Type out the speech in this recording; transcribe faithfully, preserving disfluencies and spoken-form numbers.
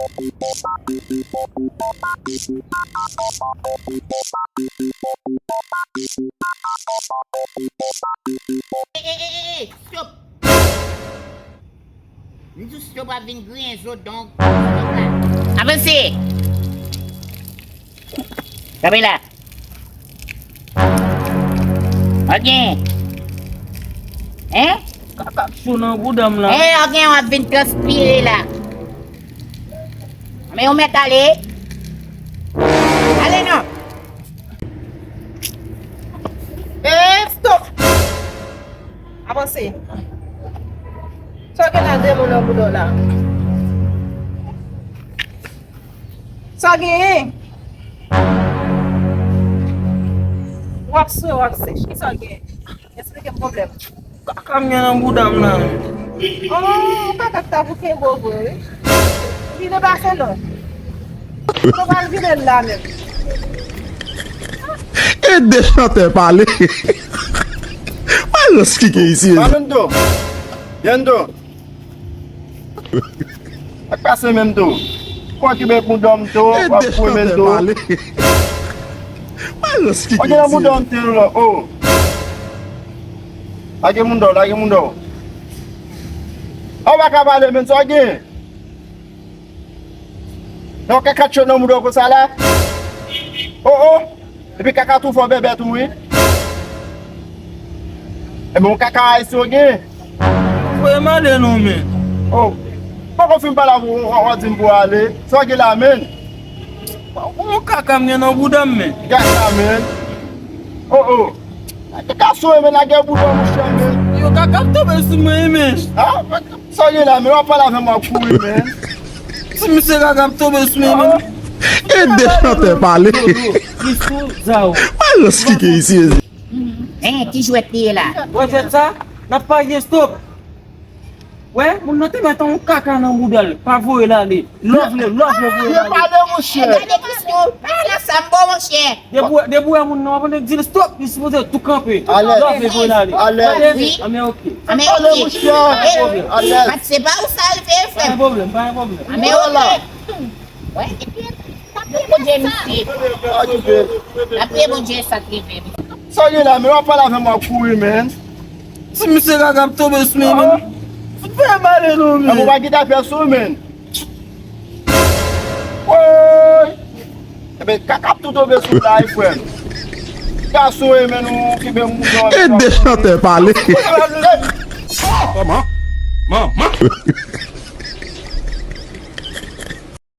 Ey, ey, ey, ey, stop! M di w stop ap vin griyen zo donk. Stop la. Avanse! Kanpe la. Ok. Hein? Kaka cho nan bouda m la. Hein, ok, w ap vin transpire la. Men ou mèt ale. Ale non. Eh, stop! Avanse. Sa w gen la, demon nan bouda w la? Sa w genyen? W ap swe, w ap sèch. Kisa w genyen? Eksplike m pwoblèm. Kaka m gen nan bouda m la. Oh, kaka k ta pou kenbe w vre, wi. Vin pase non. Nou pral vide l la menm. E de chantè pale. Malòs ki gen isi. Mando. Yando. Ak pase menm tou. Kon ki bèk moun dòm tou, w ap fouye menm tou. Malòs ki gen isi. Moun dòm tou la, oh. Lage moun dòm, lage moun dòm. Ou pa ka pale menm, sa w gen? Nan kaka cho nan moun dòm konsa la. Oh, oh. Epi kaka tou fò bèbè tou, wi. Ebyen, yon kaka ayisyen w gen. Voye m ale non, men. Oh. Poko fin pale avè w, w, w di m pou ale. Sa w gen la, men? Yon kaka m gen nan bouda m, men. Kaka, men. Oh, oh. Kaka sou, men, lage bouda w, monchè, men. Yo, kaka ap tonbe sou mwen, men. Ah, sa w gen la, men? W ap pale avè m, w ap kouri, men. Ti misye kaka ap tonbe sou mwen, men. E de chantè pale. Kristo, Zao. Malòs ki gen isi. Hein, ki jwèt li ye la? Wè jwèt sa? N ap parye, stop. Wè, moun nan te mèt yon kaka nan bouda l. Pa voye l ale. Love le, love le, voye l ale. Pale, monchè. Gade Kristo, pa nan sa m bon, monchè. Depi w, depi w wè moun nan w ap annik di l stop, li sipoze tou kanpe. Alèz. Love le, voye l ale. Alèz. Gade, wi. Anben, ok. Anben, ok. Pale, monchè. Alèz. Bat, se pa ou sa rive, frè m. Pa gen pwoblèm, pa gen pwoblèm. Anben, ok. Wè, epi, tape Bondye, misye. Tape Bondye, sa k rive, misye. Sa w gen la, men w ap pale avè m, w ap kouri, men. Ti misye kaka ap tonbe sou mwen, men. Fout fè m ale non, men. Ou pa gen afè sou, men. Woy! Ebyen, kaka ap tou tonbe sou la, wi, frè m. Gason, e, men nou ki ben moun. E de chantè pale. Manman, manman.